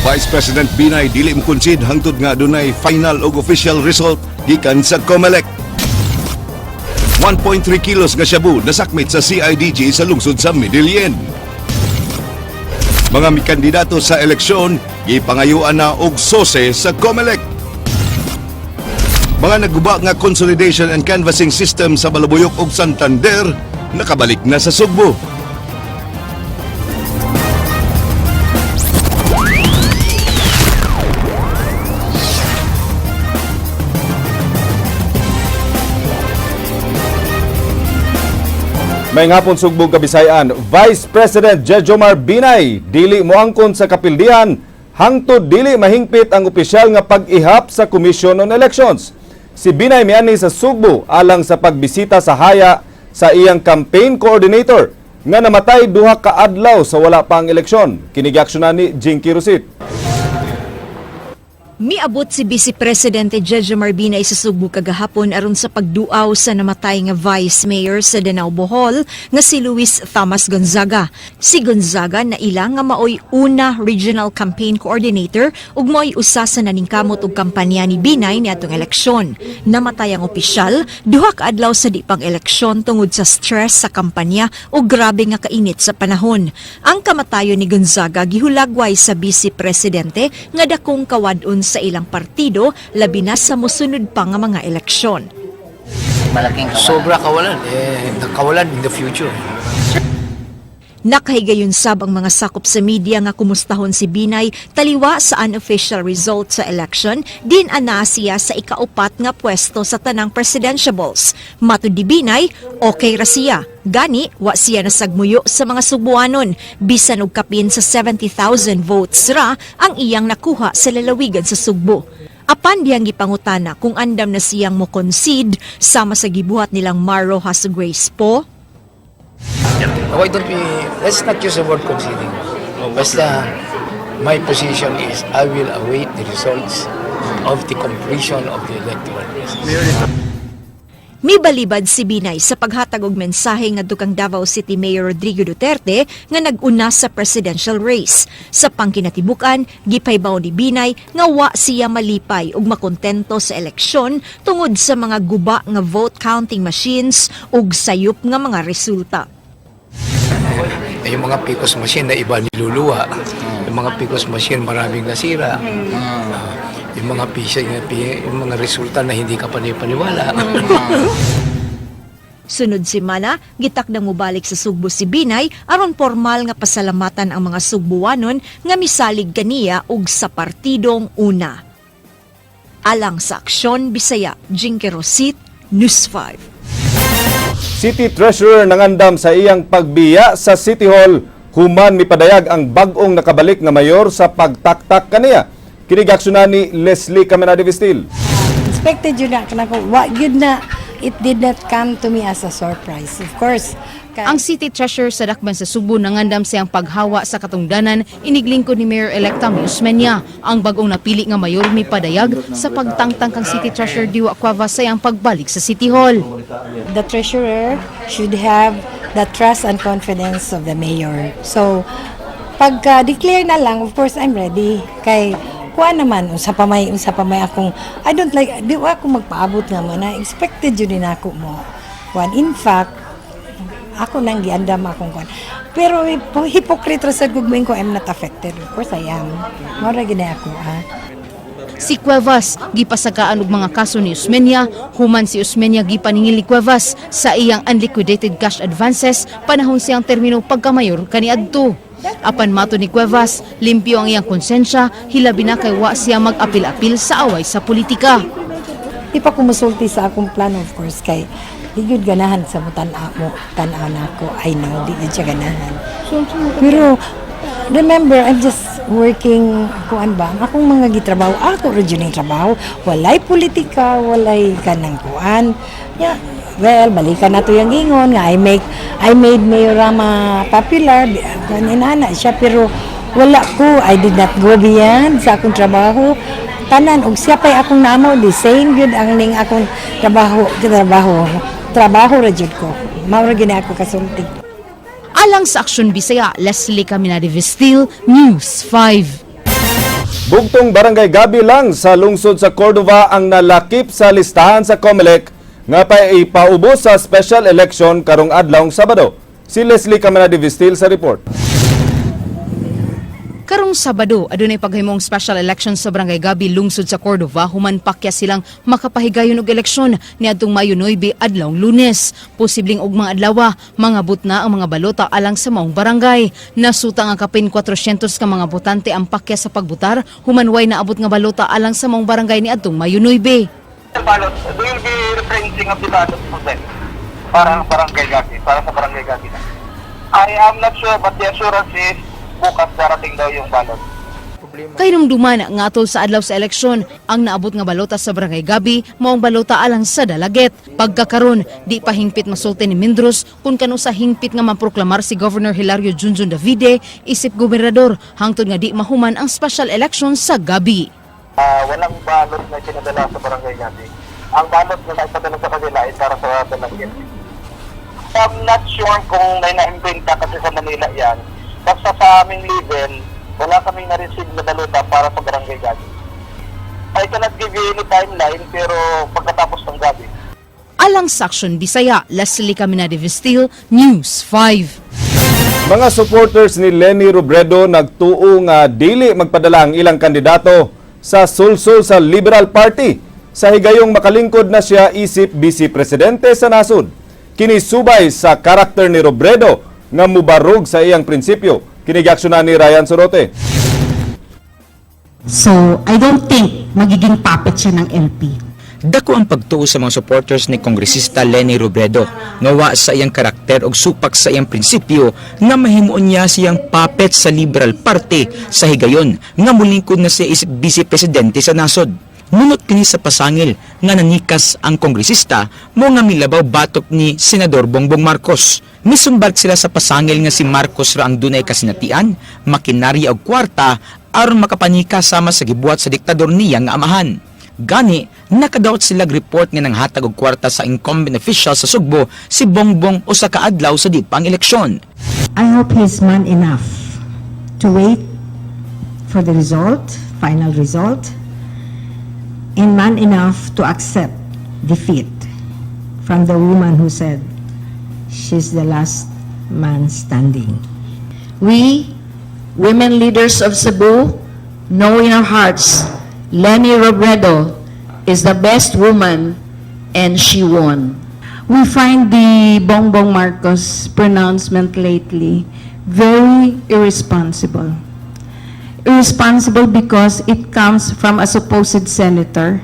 Vice President Binay dili mo-concede hangtod nga adunay final ug official result gikan sa COMELEC. 1.3 kilos nga shabu nasakmit sa CIDG sa lungsod sa Medellin. Mga mikandidato sa eleksyon gipangayuan na og sose sa COMELEC. Mga naguba nga consolidation and canvassing system sa Balubuyok ug Santander nakabalik na sa Sugbo. May ngapon Sugbong Kabisayan, Vice President Jejomar Binay dili moangkon sa kapildihan hangtod dili mahingpit ang opisyal nga pag-ihap sa Commission on Elections. Si Binay miani sa Sugbo alang sa pagbisita sa haya sa iyang campaign coordinator nga namatay 2 ka adlaw sa wala pa ang eleksyon. Kini giaksyonan ni Jinky Rosit. Miabot si Vice Presidente Jejomar Binay sa Sugbo kagahapon aron sa pagduaw sa namatay nga Vice Mayor sa Danao, Bohol nga si Luis Thomas Gonzaga. Si Gonzaga naila nga maoy una Regional Campaign Coordinator ug maoy usa sa naningkamot og kampanya ni Binay niadtong eleksyon. Namatay ang opisyal 2 ka adlaw sa di pang eleksyon tungod sa stress sa kampanya ug grabe nga kainit sa panahon. Ang kamatayon ni Gonzaga gihulagway sa Vice Presidente nga dakong kawad-on sa ilang partido, labi na sa mosunod pa nga mga eleksyon. Malaking kawalan. Sobra kawalan. Eh, kawalan in the future. Nakahigayon sab ang mga sakop sa media nga kumustahon si Binay taliwa sa unofficial result sa election din anaa siya sa ikaupat nga pwesto sa tanang presidentiables. Matud ni Binay, okay ra siya. Gani, wa siya nasagmuyo sa mga Sugbuanon bisan og kapin sa 70,000 votes ra ang iyang nakuha sa lalawigan sa Sugbo. Apan diyang gipangutana kung andam na siyang mo concede sama sa gibuhat nilang Mar Roxas ug Grace Poe. Why don't we, let's not use the word conceding. Basta, my position is I will await the results of the completion of the electoral process. Mibalibad si Binay sa paghatag og mensahe ngadto kang Davao City Mayor Rodrigo Duterte nga nag-una sa presidential race. Sa pangkinatibuk-an, gipaybaw ni Binay nga wa siya malipay ug makontento sa eleksyon tungod sa mga guba nga vote counting machines ug sayop nga mga resulta. Eh, yung mga PCOS machine na iba niluluwa. Yung mga PCOS machine maraming nasira. Ah, yung mga PC, yung mga resulta na hindi ka panipaniwala. Sunod semana, gitakdang mobalik sa Sugbo si Binay aron formal nga pasalamatan ang mga Sugbuanon nga misalig kaniya ug sa partidong una. Alang sa Aksyon Bisaya, Jinky Rosit, News 5. City Treasurer nangandam sa iyang pagbiya sa City Hall human mipadayag ang bag-ong nakabalik nga mayor sa pagtaktak kaniya. Kini giaksyonan ni Leslie Caminade Vistil. Expected jud na kanako, wa gyud na, it did not come to me as a surprise, of course. Ang City Treasurer sa Dakban sa Sugbo nangandam siyang paghawa sa katungdanan iniglingkod ni Mayor-elect Tommy Osmeña. Ang bagong napili nga mayor mipadayag sa pagtangtang kang City Treasurer Diwa Cuevas sa iyang pagbalik sa City Hall. The treasurer should have the trust and confidence of the mayor. So pagka declare na lang, of course I'm ready, kay kuha naman unsa pa may akong, I don't like, di wa ako magpaabot nga mo na expected jud din ako mo kuan. In fact, ako nang giandam akong kuan, pero hypocrite ra sad gud ko, I'm not affected. Of course I am. Mao ra gid ako, ah. Si Cuevas gipasagaan og mga kaso ni Osmeña human si Osmeña gipaningil ni Cuevas sa iyang unliquidated cash advances panahon siyang termino pagkamayor kaniadto. Apan mato ni Cuevas, limpyo ang iyang konsensya, hilabi na kay wa siya mag-apil-apil sa away sa politika. Di pa ko musulti sa akong plano, of course, kay di gyud ganahan sa mo tan-aw mo tan-aw nako. I know di gyud siya ganahan, pero remember, I'm just working, kuan ba, ang akong mga gitrabaho, ako ra jud ning trabaho, walay politika, walay kanang kuan. Yeah, well, balikan nato yung ingon nga I made Mayor Rama popular, kuan inana siya, pero wala ko, I did not go beyond sa akong trabaho tanan og siya pay akong namo, the same gyud ang ning akong trabaho trabaho trabaho ra jud ko. Mao ra gyud ako kasulti. Alang sa Aksyon Bisaya, Leslie Caminade Vestil, News 5. Bugtong Barangay Gabi lang sa lungsod sa Cordova ang nalakip sa listahan sa COMELEC nga paipaubos sa special election karong adlawng Sabado. Si Leslie Caminade Vistil sa report. Karong Sabado, adunay paghimong special election sa Barangay Gabi, lungsod sa Cordova, human pakya silang makapahigayon og eleksyon niadtong Mayo 9, adlawng Lunes. Posibleng ugmang adlaw, mangabot na ang mga balota alang sa maong barangay. Nasuta nga kapin 400 ka mga botante ang pakya sa pagbutar human way naabot nga balota alang sa maong barangay niadtong Mayo 9. Ballot, there will be reprinting of the ballot po din para ang Barangay Gabi, para sa Barangay Gabi na. I am not sure, but the assurance is bukas darating daw yung ballot. Kahinumduman nga atol sa adlaw sa eleksyon, ang naabot nga balota sa Barangay Gabi maong balota alang sa Dalaget. Pagkakaron, di pa hingpit masulti ni Mendros kung kanusa hingpit nga maproklamar si Governor Hilario Junjun Davide isip gobernador hangtod nga di mahuman ang special election sa Gabi. Ah, walang ballot na pinadala sa Barangay Gabi. Ang ballot na naipadala sa kanila ay para sa Dalaget. I'm not sure kung may na-imprinta kasi sa Manila yan. Basta sa aming level, wala kaming na-receive na balota para sa Barangay Gabi. I cannot give you any timeline, pero pagkatapos ng gabi. Alang sa Action Bisaya, Leslie Caminade Vestil, News 5. Mga supporters ni Leni Robredo nagtuo nga dili magpadala ang ilang kandidato sa sulsul sa Liberal Party sa higayong makalingkod na siya isip vice presidente sa nasod. Kini subay sa karakter ni Robredo nga mubarog sa iyang prinsipyo. Kini giaksyonan ni Ryan Sorote. So, I don't think magiging puppet siya ng LP. Dako ang pagtuo sa mga supporters ni Kongresista Leni Robredo nga wa sa iyang karakter og supak sa iyang prinsipyo nga mahimuon niya siyang puppet sa Liberal Party sa higayon nga mulingkod na siya isip vice presidente sa nasod. Nunot kini sa pasangil nga nanikas ang kongresista mo nga milabaw batok ni Senador Bongbong Marcos. Misumbat sila sa pasangil nga si Marcos ra ang dunay kasinatian, makinarya og kwarta aron makapanika sama sa gibuhat sa diktador niya nga amahan. Gani, nakadawat sila report nga nanghatag og kwarta sa incumbent official sa Sugbo si Bongbong usa ka adlaw sa di pang eleksyon. I hope he's man enough to wait for the result, final result, and man enough to accept defeat from the woman who said she's the last man standing. We, women leaders of Cebu, know in our hearts Leni Robredo is the best woman, and she won. We find the Bongbong Marcos pronouncement lately very irresponsible. Irresponsible because it comes from a supposed senator.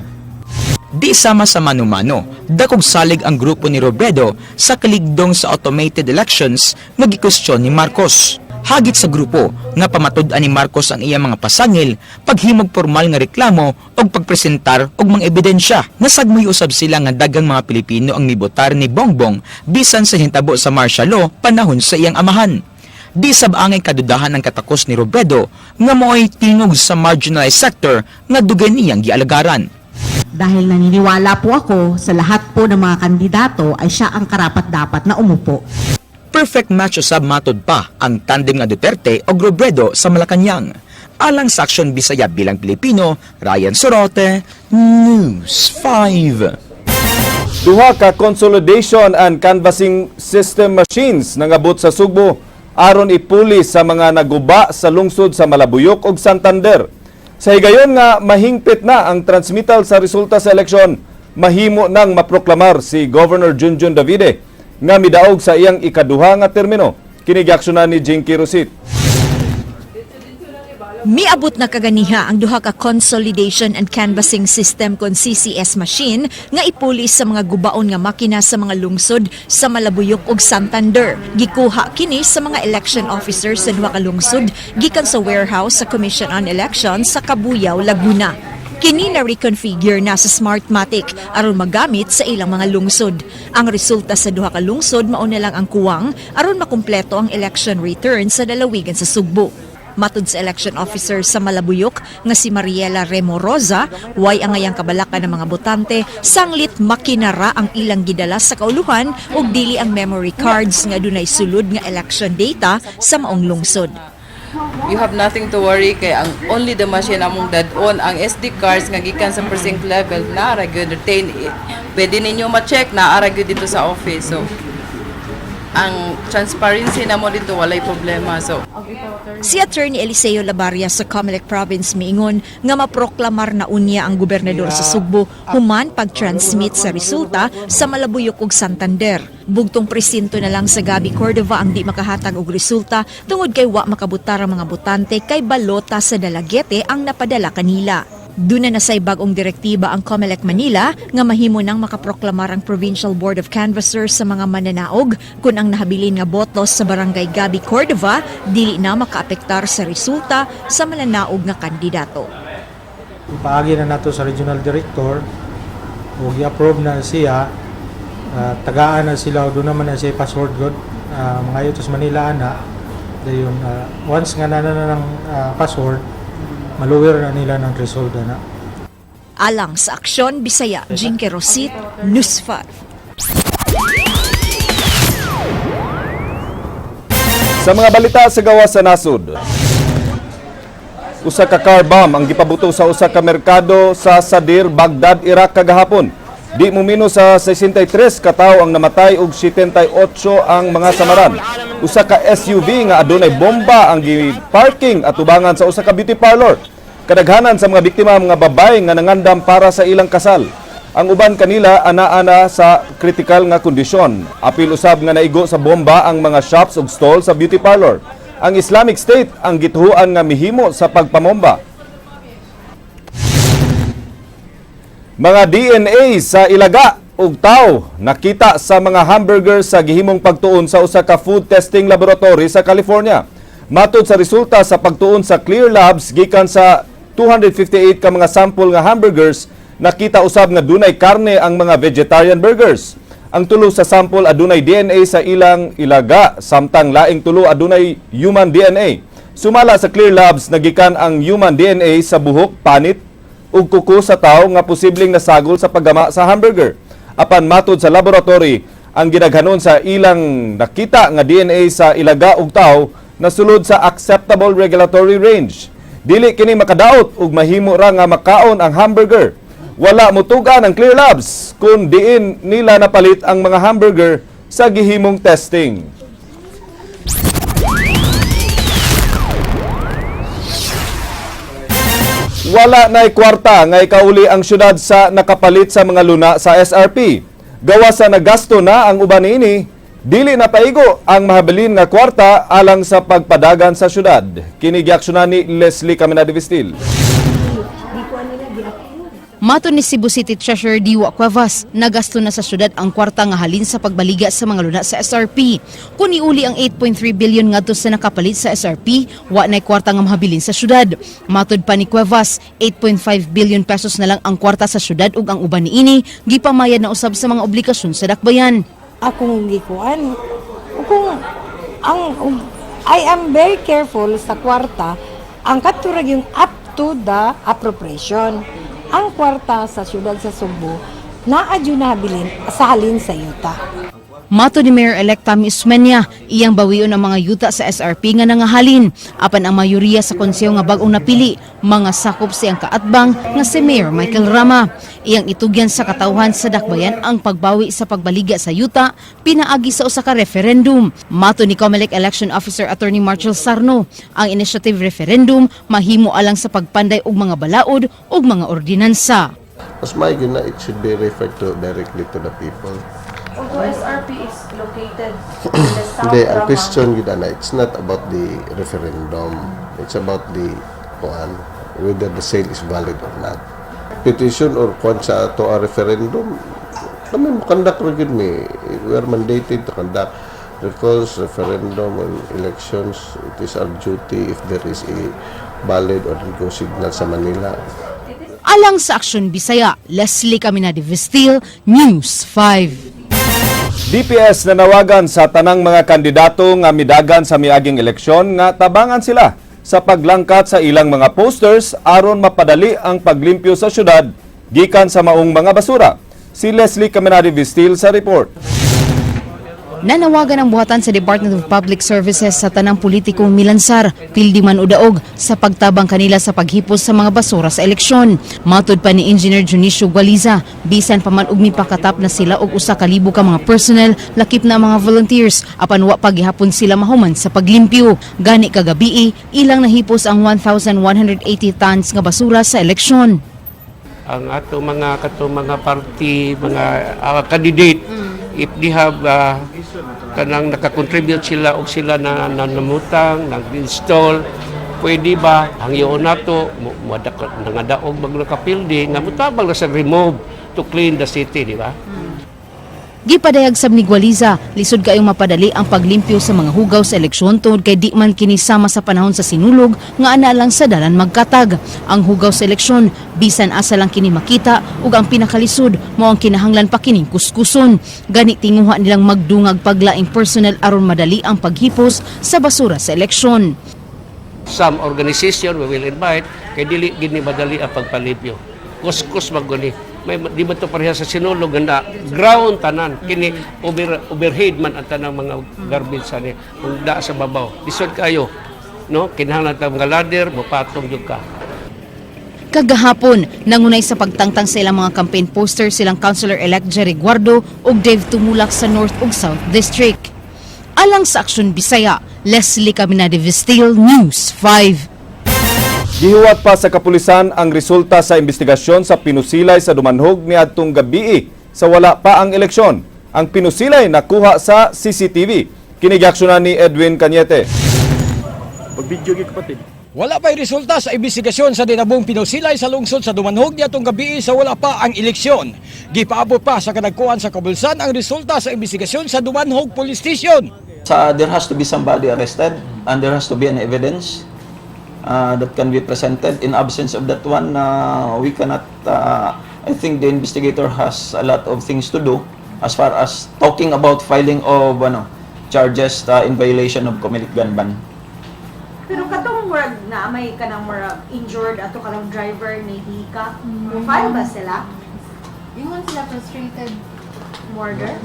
Di sama sa mano-mano, dakog salig ang grupo ni Robredo sa kaligdong sa automated elections nga gikwestiyon ni Marcos. Hagit sa grupo nga pamatud-an ni Marcos ang iyang mga pasangil, paghimog formal nga reklamo og pagpresentar og mga ebidensya. Nasagmoy usab sila nga daghang mga Pilipino ang mibotar ni Bongbong bisan sa hintabo sa martial law panahon sa iyang amahan. Di sab angay kadudahan ang katakos ni Robredo nga mo'y tingog sa marginalized sector nga dugay niyang gialagaran. Dahil naniniwala po ako sa lahat po ng mga kandidato ay siya ang karapat-dapat na umupo. Perfect match usab matod pa ang tandem nga Duterte o Robredo sa Malacañang. Alang sa Action Bisaya bilang Pilipino, Ryan Sorote, News 5. Duha ka consolidation and canvassing system machines nangabot sa Sugbo aron ipuli sa mga naguba sa lungsod sa Malabuyok ug Santander. Sa higayon nga mahingpit na ang transmittal sa resulta sa eleksyon, mahimo nang maproklamar si Governor Junjun Davide nga midaog sa iyang ikaduha nga termino. Kini giaksyonan ni Jinky Rosit. Miabot na kaganiha ang duha ka consolidation and canvassing system kon CCS machine nga ipuli sa mga gubaon nga makina sa mga lungsod sa Malabuyok ug Santander. Gikuha kini sa mga election officers sa duha ka lungsod gikan sa warehouse sa Commission on Elections sa Cabuyao, Laguna. Kini na reconfigure na sa Smartmatic aron magamit sa ilang mga lungsod. Ang resulta sa duha ka lungsod mao na lang ang kuwang aron makumpleto ang election return sa lalawigan sa Sugbo. Matud sa election officer sa Malabuyok nga si Mariela Remoroza, way angayang kabalaka ng mga botante sanglit makinara ang ilang gidala sa kauluhan ug dili ang memory cards nga dunay sulod nga election data sa maong lungsod. you have nothing to worry kay ang only the machine among dad-on. Ang SD cards nga gikan sa precinct level na ra gyud retain, pwede ninyo ma-check na ara gyud dito sa office. So ang transparency namo dito, walay problema. So Si Attorney Eliseo Labaria sa Comelec Province miingon nga maproklamar na unya ang gobernador sa Sugbo human pag-transmit sa resulta sa Malabuyok ug Santander. Bugtong presinto na lang sa Gabi Cordova ang di makahatag og resulta tungod kay wa makabutar ang mga botante kay balota sa Dalaguete ang napadala kanila. Duna na say bag-ong direktiba ang Comelec Manila nga mahimo nang makaproklamar ang Provincial Board of Canvassers sa mga mananaog kung ang nahabilin nga boto sa Barangay Gabi Cordova dili na makaapektar sa resulta sa mananaog nga kandidato. Ipaagi na nato sa regional director ug i-approve na siya, tagaan na sila o doon naman na siya password god, mga sa Manila ana dayon, once nga na ng password, maluwer na nila ng result na. Alang sa Aksyon Bisaya, Jinke Rosit, News 5. Sa mga balita sa gawas sa nasod, usa ka car bomb ang gipabuto sa usa ka merkado sa Sadir, Baghdad, Iraq kagahapon. Di mumino sa 63 ka tawo ang namatay ug 78 ang mga samaran. Usa ka SUV nga adunay bomba ang gi-parking atubangan sa usa ka beauty parlor. Kadaghanan sa mga biktima mga babae nga nangandam para sa ilang kasal. Ang uban kanila ana-ana sa kritikal nga kondisyon. Apil usab nga naigo sa bomba ang mga shops ug stall sa beauty parlor. Ang Islamic State ang gituhuan nga mihimo sa pagpamomba. Mga DNA sa ilaga ug tawo nakita sa mga hamburger sa gihimong pagtuon sa usa ka food testing laboratory sa California. Matod sa resulta sa pagtuon sa Clear Labs gikan sa 258 ka mga sample nga hamburgers, nakita usab nga dunay karne ang mga vegetarian burgers. Ang tulo sa sample adunay DNA sa ilang ilaga, samtang laing tulo adunay human DNA. Sumala sa Clear Labs, nagikan ang human DNA sa buhok, panit ug kuko sa tawo nga posibleng nasagol sa paggama sa hamburger. Apan matod sa laboratory, ang gidaghanon sa ilang nakita nga DNA sa ilaga ug tawo nasulod sa acceptable regulatory range. Dili kini makadaot ug mahimo ra nga makaon ang hamburger. Wala mutugan ang Clear Labs kung diin nila napalit ang mga hamburger sa gihimong testing. Wala na'y kwarta nga ikauli ang syudad sa nakapalit sa mga luna sa SRP. Gawa sa nagasto na ang uban niini, dili na paigo ang mahabilin nga kwarta alang sa pagpadagan sa syudad. Kini giaksyonan ni Leslie Caminade Vistil. Matod ni Cebu City Treasurer Diwa Cuevas, nagasto na sa syudad ang kwarta nga halin sa pagbaliga sa mga luna sa SRP. Kung iuli ang 8.3 billion ngadto sa nakapalit sa SRP, wa na'y kwarta nga mahabilin sa syudad. Matod pa ni Cuevas, ₱8.5 billion na lang ang kwarta sa syudad ug ang uban niini gipamayad na usab sa mga obligasyon sa dakbayan. Akong gikuan kung ang I am very careful sa kwarta, ang katurag yung up to the appropriation. Ang kwarta sa siyudad sa Sugbo naa jud nabilin sa halin sa yuta. Matod ni Mayor-elect Tommy Osmeña, iyang bawion ang mga yuta sa SRP nga nangahalin. Apan ang mayoriya sa konseho nga bag-ong napili, mga sakop siyang kaatbang nga si Mayor Michael Rama. Iyang itugyan sa katawhan sa dakbayan ang pagbawi sa pagbaliga sa yuta pinaagi sa usa ka referendum. Matod ni COMELEC Election Officer Attorney Marshall Sarno, ang initiative referendum mahimo alang sa pagpanday og mga balaod ug mga ordinansa. Mas maigi na it should be referred to directly to the people. Although SRP is located in the South Hindi, ang Rama. Question gyud ana, it's not about the referendum. It's about the kuan, whether the sale is valid or not. Petition or kuan sa ato a referendum, kami mo conduct ra gyud mi. We are mandated to conduct recalls, referendum, and elections. It is our duty if there is a valid or go signal sa Manila. Alang sa Aksyon Bisaya, Leslie Caminade Vestil, News 5. DPS nanawagan sa tanang mga kandidato nga midagan sa miaging eleksyon nga tabangan sila sa paglangkat sa ilang mga posters aron mapadali ang paglimpyo sa syudad gikan sa maong mga basura. Si Leslie Caminade Vistil sa report. Nanawagan ang buhatan sa Department of Public Services sa tanang politikong milansar, pildi man o daog, sa pagtabang kanila sa paghipos sa mga basura sa eleksyon. Matod pa ni Engineer Dionisio Gualiza, bisan pa man og mipakatap na sila og 1,000 ka mga personnel, lakip na ang mga volunteers, apan wa pa gihapon sila mahuman sa paglimpyo. Gani kagabii, ilang nahipos ang 1,180 tons nga basura sa eleksyon. Ang ato mga kato mga party, mga candidate, if they have kanang nakakontribute sila og sila na nanamutang nag-install, pwede ba hangyoon nato nangadaog mag nakapildi nga mutabang na sa remove to clean the city, di ba? Gipadayag sab ni Gualiza, lisod kayong mapadali ang paglimpyo sa mga hugaw sa eleksyon tungod kay di man kini sama sa panahon sa Sinulog nga ana lang sa dalan magkatag. Ang hugaw sa eleksyon, bisan asa lang kini makita ug ang pinakalisod mao ang kinahanglan pa kining kuskuson. Gani tinguha nilang magdungag paglaing personnel aron madali ang paghipos sa basura sa eleksyon. Some organization we will invite kay dili gini madali ang pagpalimpyo. Kuskus maguni. May di man to pareha sa Sinulog nga na ground tanan kini, overhead man ang tanang mga garbage sa ni kung da sa babaw. Lisod kayo, no? Kinahanglan ta mga ladder, mopatong jud ka. Kagahapon, nangunay sa pagtangtang sa ilang mga campaign poster silang Councilor-elect Jerry Guardo ug Dave Tumulak sa North ug South District. Alang sa Aksyon Bisaya, Leslie Caminade Vistil, News 5. Gihuwat pa sa kapulisan ang resulta sa investigasyon sa pinusilay sa Dumanhog niadtong gabii sa wala pa ang eleksyon. Ang pinusilay nakuha sa CCTV. Kini giaksyonan ni Edwin Cañete. Pag-video gyud, kapatid. Wala pa'y resulta sa investigasyon sa dinabong pinusilay sa lungsod sa Dumanhog niadtong gabi sa wala pa ang eleksyon. Gipaabot pa sa kadagkuan sa kabulsan ang resulta sa investigasyon sa Dumanhog Police Station. Sa there has to be somebody arrested and there has to be an evidence that can be presented. In absence of that one, we cannot, I think the investigator has a lot of things to do as far as talking about filing of ano, charges in violation of Comelec gun ban. Pero katong murag na may kanang murag injured ato kanang driver ni Hika, mo file ba sila? Ingon sila frustrated murder?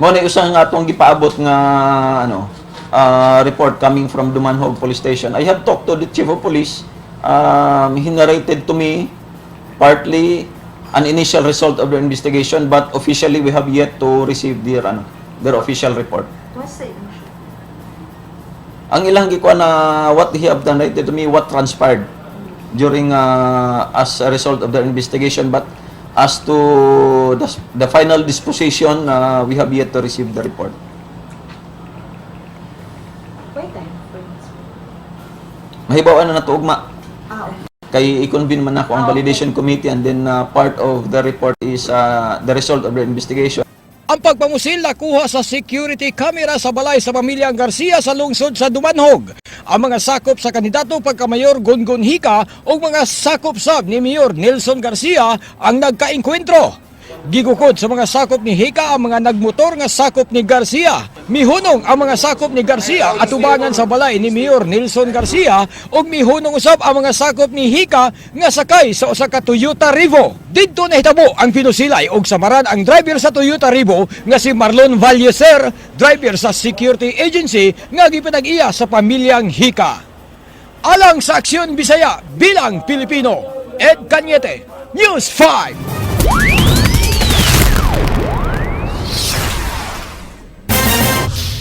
Mo ni usa nga atong gipaabot nga ano report coming from Dumanhog Police Station. I have talked to the chief of police. He narrated to me partly an initial result of the investigation, but officially we have yet to receive their ano, their official report. What's the Ang ilang gikuha na what he have narrated to me, what transpired during as a result of the investigation, but as to the final disposition, we have yet to receive the report. Wait time for this. Mahibaw na nato ugma. Ah, okay. Kay i-convene man ako ang validation committee and then part of the report is the result of the investigation. Ang pagpamusil nakuha sa security camera sa balay sa pamilyang Garcia sa lungsod sa Dumanhog. Ang mga sakop sa kandidato pagkamayor Gongon Hika o mga sakop sab ni Mayor Nelson Garcia ang nagkainkwentro. Gigukod sa mga sakop ni Hika ang mga nagmotor nga sakop ni Garcia. Mihunong ang mga sakop ni Garcia atubangan sa balay ni Mayor Nelson Garcia ug mihunong usab ang mga sakop ni Hika nga sakay sa usa ka Toyota Revo. Didto nahitabo ang pinusilay ug samaran ang driver sa Toyota Revo nga si Marlon Vallecer, driver sa security agency nga gipinag-iya sa pamilyang Hika. Alang sa Aksyon Bisaya bilang Pilipino, Ed Cañete, News 5.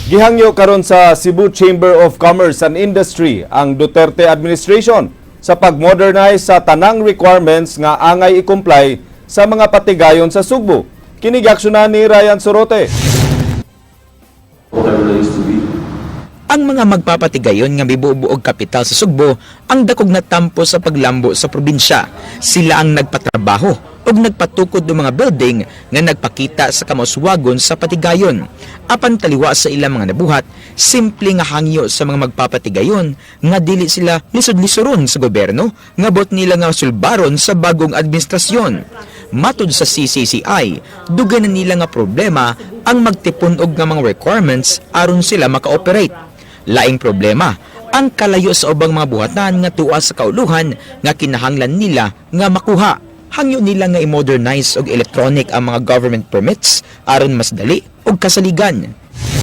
Gihangyo karon sa Cebu Chamber of Commerce and Industry ang Duterte administration sa pag-modernize sa tanang requirements nga angay i-comply sa mga patigayon sa Sugbo. Kini giaksyonan ni Ryan Sorote. Ang mga magpapatigayon nga mibuo og kapital sa Sugbo ang dakog na tampo sa paglambo sa probinsya. Sila ang nagpatrabaho ug nagpatukod ng mga building nga nagpakita sa kamauswagon sa patigayon. Apan taliwa sa ilang mga nabuhat, simple nga hangyo sa mga magpapatigayon nga dili sila lisod-lisoron sa gobyerno nga bot nila nga sulbaron sa bagong administrasyon. Matud sa CCCI, dugay na nila nga problema ang magtipon og nga mga requirements aron sila maka-operate. Laing problema, ang kalayo sa ubang mga buhatan nga tuwa sa kauluhan nga kinahanglan nila nga makuha. Hangyo nila nga i-modernize og electronic ang mga government permits aron mas dali og kasaligan.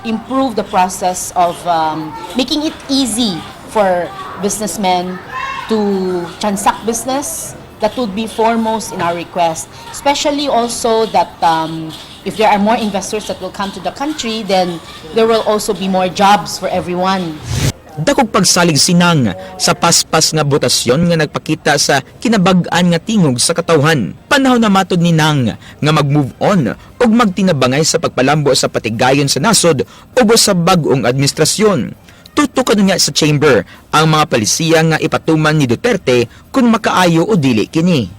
Improve the process of making it easy for businessmen to transact business. That would be foremost in our request. Especially also that if there are more investors that will come to the country, then there will also be more jobs for everyone. Dakog pagsalig sinang sa paspas nga botasyon nga nagpakita sa kinabag-an nga tingog sa katawhan. Panahon na matod ni Nang nga mag-move on ug magtinabangay sa pagpalambo sa patigayon sa nasod ubos sa bag-ong administrasyon. Tutukan nga sa chamber ang mga palisiya nga ipatuman ni Duterte kung makaayo o dili kini.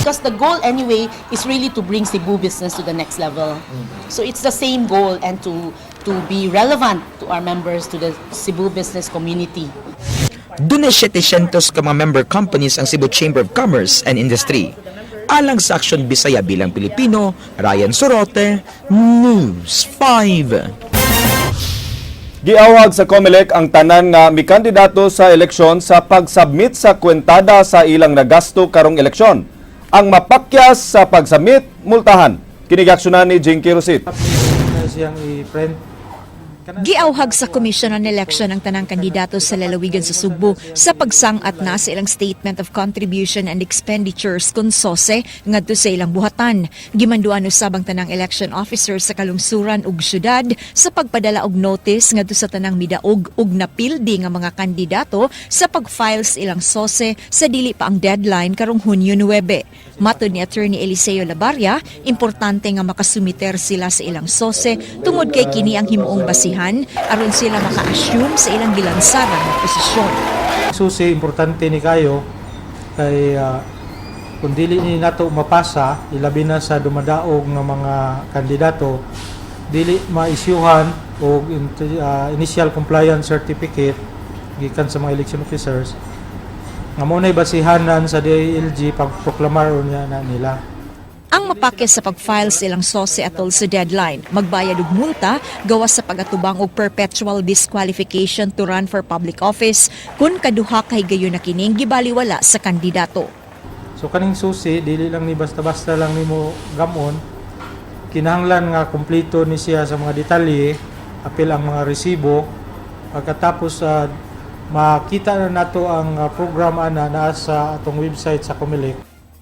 Because the goal anyway is really to bring Cebu business to the next level. So it's the same goal and to be relevant to our members, to the Cebu business community. Dunay 700 ka mga member companies ang Cebu Chamber of Commerce and Industry. Alang sa Aksyon Bisaya bilang Pilipino, Ryan Sorote, News 5. Giawhag sa COMELEC ang tanan nga mikandidato sa eleksyon sa pagsubmit sa kwentada sa ilang nagasto karong eleksyon. Ang mapakyas sa pagsubmit, multahan. Kini giaksyonan ni Jinky Rosit. Na siyang i-print. Giawhag sa Commission on Election ang tanang kandidato sa lalawigan sa Sugbo sa pagsang-at na sa ilang Statement of Contribution and Expenditures kon SOCE ngadto sa ilang buhatan. Gimanduan usab ang tanang election officer sa kalungsuran ug syudad sa pagpadala og notice ngadto sa tanang midaog ug napildi nga mga kandidato sa pag-file sa ilang SOCE sa dili pa ang deadline karong Hunyo 9. Matod ni Attorney Eliseo Labaria, importante nga makasumiter sila sa ilang SOCE tungod kay kini ang himuong basihan aron sila maka-assume sa ilang gilansaran nga posisyon. SOCE, importante ni kayo kay kung dili ni nato mapasa, ilabi na sa dumadaog nga mga kandidato, dili maisyuhan og initial compliance certificate gikan sa mga election officers nga mao nay basihanan sa DILG pagproklamar unya na nila. Ang mapakyas sa pag-file sa ilang SOCE atol sa deadline, magbayad og multa gawas sa pagatubang og perpetual disqualification to run for public office kung kaduha kay gayon na kining gibaliwala sa kandidato. So kaning SOCE, dili lang ni basta-basta lang nimo gamon. Kinahanglan nga kumpleto ni siya sa mga detalye, apil ang mga resibo. Pagkatapos makita na nato ang program ana naa sa atong website sa COMELEC.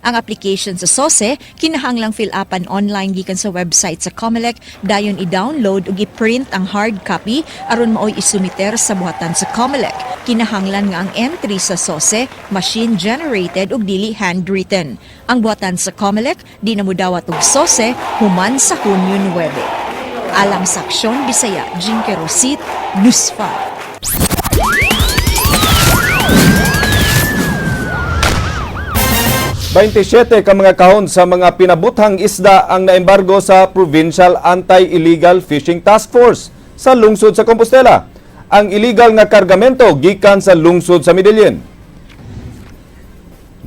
Ang application sa SOCE kinahanglang fill upan online gikan sa website sa COMELEC, dayon i-download ug i-print ang hard copy aron maoy isumiter sa buhatan sa COMELEC. Kinahanglan nga ang entry sa SOCE machine generated ug dili handwritten. Ang buhatan sa COMELEC di na modawat og SOCE human sa Hunyo 9. Alang sa Aksyon Bisaya, Jinky Rosit, News 5. 27 ka mga kahon sa mga pinabuthang isda ang naembargo sa Provincial Anti-Illegal Fishing Task Force sa lungsod sa Compostela. Ang illegal nga kargamento gikan sa lungsod sa Medellin.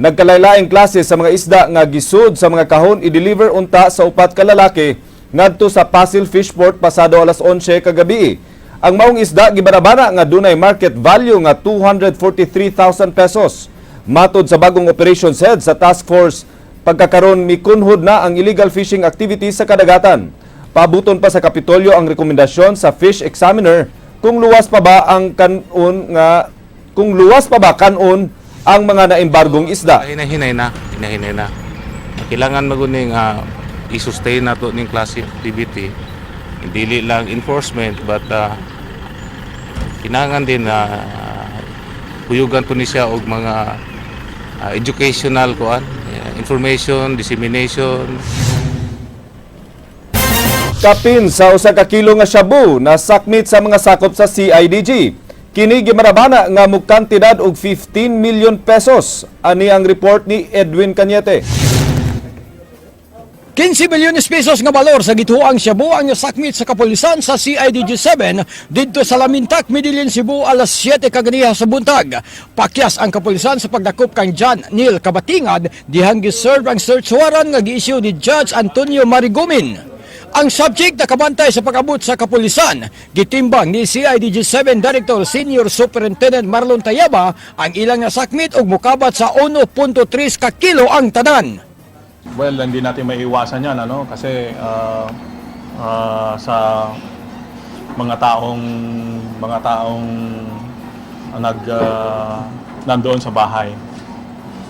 Nagkalaylaing klase sa mga isda nga gisud sa mga kahon i-deliver unta sa upat ka lalaki ngadto sa Pasil Fishport pasado alas 11 kagabi. Ang maong isda gibanabana nga dunay market value nga 243,000 pesos. Matod sa bagong operations head sa task force, pagkakaron mikunhod na ang illegal fishing activities sa kadagatan. Paabuton pa sa Kapitolyo ang rekomendasyon sa fish examiner kung luwas pa ba kanon ang mga naembargong isda. Hinay-hinay na, hinay-hinay na. Kailangan maguning i-sustain nato ning klase activity. Hindi lang enforcement but kinahanglan din na huyugan po ni siya og mga educational kuan, information dissemination. Kapin sa usa ka kilo nga shabu na sakmit sa mga sakop sa CIDG. Kini gimarabana nga mukantidad og 15 million pesos. Ani ang report ni Edwin Cañete. 15 milyones pesos nga balor sa gituoang shabu ang nasakmit sa kapulisan sa CIDG 7 didto sa Lamintak, Medellin, Cebu alas 7 kaganiha sa buntag. Pakyas ang kapulisan sa pagdakop kang John Neil Kabatingad dihang giserve ang search warrant nga gi-issue ni Judge Antonio Marigomin. Ang subject nakabantay sa pag-abot sa kapulisan. Gitimbang ni CIDG 7 Director Senior Superintendent Marlon Tayaba ang ilang nasakmit og mukabat sa 1.3 ka kilo ang tanan. Well, hindi natin maiiwasan yan, ano? Kasi sa mga taong nandoon sa bahay.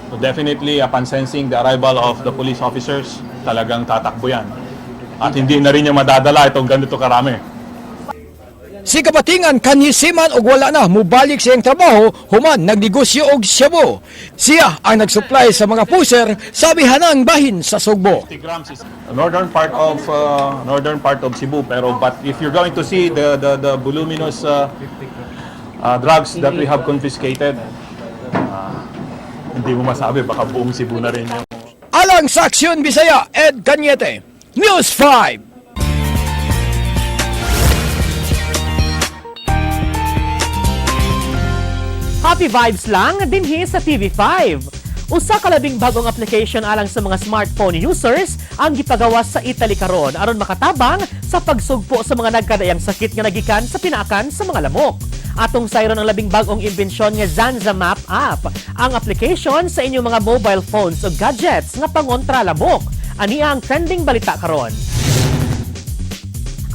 So definitely, upon sensing the arrival of the police officers, talagang tatakbo yan. At hindi na rin niya madadala itong ganito karami. Si Kabatingan kanhi seaman og wala na mubalik sa iyang trabaho human nagnegosyo og shabu. Siya ang nagsupply sa mga pusher sa amihanang bahin sa Sugbo. 50 grams is northern part of Cebu, pero but if you're going to see the voluminous drugs that we have confiscated, hindi mo masabi, baka buong Cebu na rin yung Alang sa Aksyon Bisaya, Ed Cañete, News 5. Happy vibes lang dinhi sa TV5. Usa ka labing bagong application alang sa mga smartphone users ang gipagawas sa Italy karon aron makatabang sa pagsugpo sa mga nagkadayang sakit nga nagikan sa pinaakan sa mga lamok. Atong sayron ang labing bagong imbensyon nga Zanza Map app, ang application sa inyong mga mobile phones o gadgets nga pangontra lamok. Ania ang trending balita karon.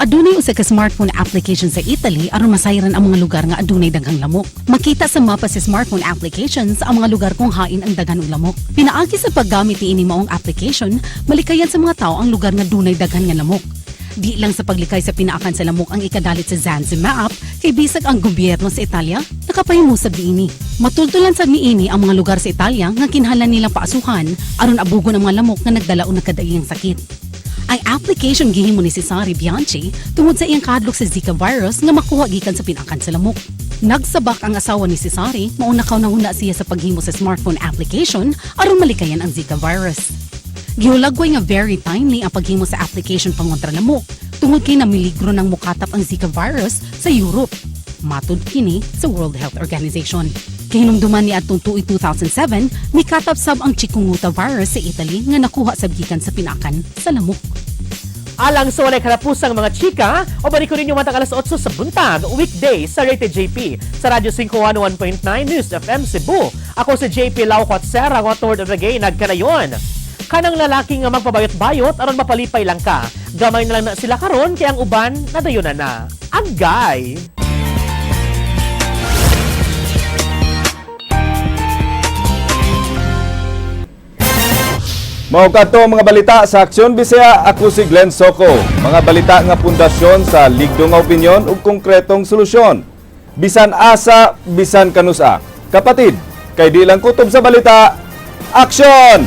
Adunay usa ka smartphone application sa Italy aron masayran ang mga lugar nga adunay daghang lamok. Makita sa mapa sa smartphone applications ang mga lugar kung hain ang daghan og lamok. Pinaagi sa paggamit niini maong application, malikayan sa mga tao ang lugar nga dunay daghan nga lamok. Di lang sa paglikay sa pinaakan sa lamok ang ikadalit sa Zanzi Map, kay bisag ang gobyerno sa Italia nakapahimusab niini. Matultulan sad niini ang mga lugar sa Italia nga kinahanglan nilang paasuhan aron abugon ang mga lamok nga nagdala og nagkadaiyang sakit. Ang application gihimo ni Cesare Bianchi tungod sa iyang kahadlok sa Zika virus nga makuha gikan sa pinakan sa lamok. Nagsabak ang asawa ni Cesare, mao nakahuna siya sa paghimo sa smartphone application aron malikayan ang Zika virus. Gihulagway nga very timely ang paghimo sa application pangontra lamok tungod kay namiligro ng mukatap ang Zika virus sa Europe. Matud kini sa World Health Organization. Kahinumduman ni atong tuig 2007, mikatap sab ang chikungunya virus sa Italy nga nakuha sab gikan sa pinakan sa lamok. Alang sa walay karapusang mga chika, o balik ko ninyo matag alas 8 sa buntag, weekday sa Rated JP sa Radyo 5 101.9 News FM Cebu. Ako si JP Lau Sera, ang word of the gay, nagkanayon. Kanang lalaki nga magpabayot-bayot aron mapalipay lang ka. Gamay na lang na sila karon kay ang uban nadayon na na. Agay! Mao kadto ang mga balita sa Aksyon Bisaya, ako si Glenn Soco. Mga balita nga pundasyon sa ligdo nga opinyon ug konkretong solusyon. Bisan asa, bisan kanusa. Kapatid, kay di lang kutob sa balita, aksyon!